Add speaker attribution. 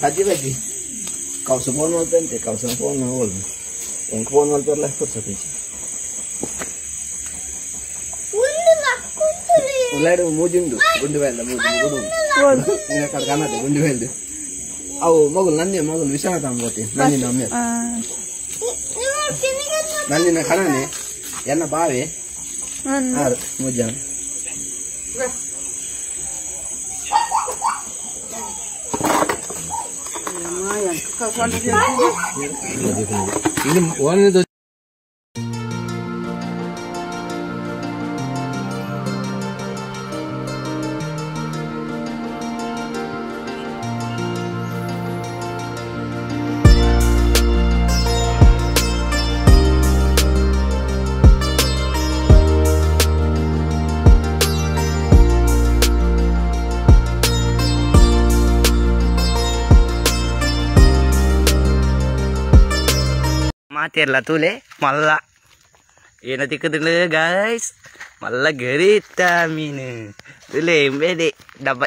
Speaker 1: ಪಜ್ಜಿ ಪಜ್ಜಿ ಕೌಸ phone ಮಾಡ್ತಂತೆ ಕೌಸ phone whole ಎಂಕ್ phone ಮಾಡ್ತಾರಲ್ಲ ಪುರ್ಸತಿ ಉಳ್ಳಾಡು ಮೂಜುಂಡು ಗುಂಡು ಬೇಲ್ದ ಮೂಜು ಕಡೆ ಕಾಣತ್ತೆ ಗುಂಡು ಬೇಲ್ದು ಅವು ಮಗುಲು ನನ್ನೆ ಮಗುಲು ವಿಶ್ವನಾಥ ಅಂಬೋತಿ ನನ್ನಿನ ಅಮ್ಮ ನನ್ನಿನ ಕಣನೆ ಎನ್ನ ಬಾವೆ ಆರು ಮೂಜ ಇದು
Speaker 2: ಮಾತಿರ್ಲ ತೂಲೆ ಮಲ್ಲ ಏನ ತಿಕ್ಕುದುಂಡು ಗಾಯ್ಸ್ ಮಲ್ಲ ಗರಿತ ಮೀನು ತುಲೆ ಬೇಲೆ ಡಬ್ಬ.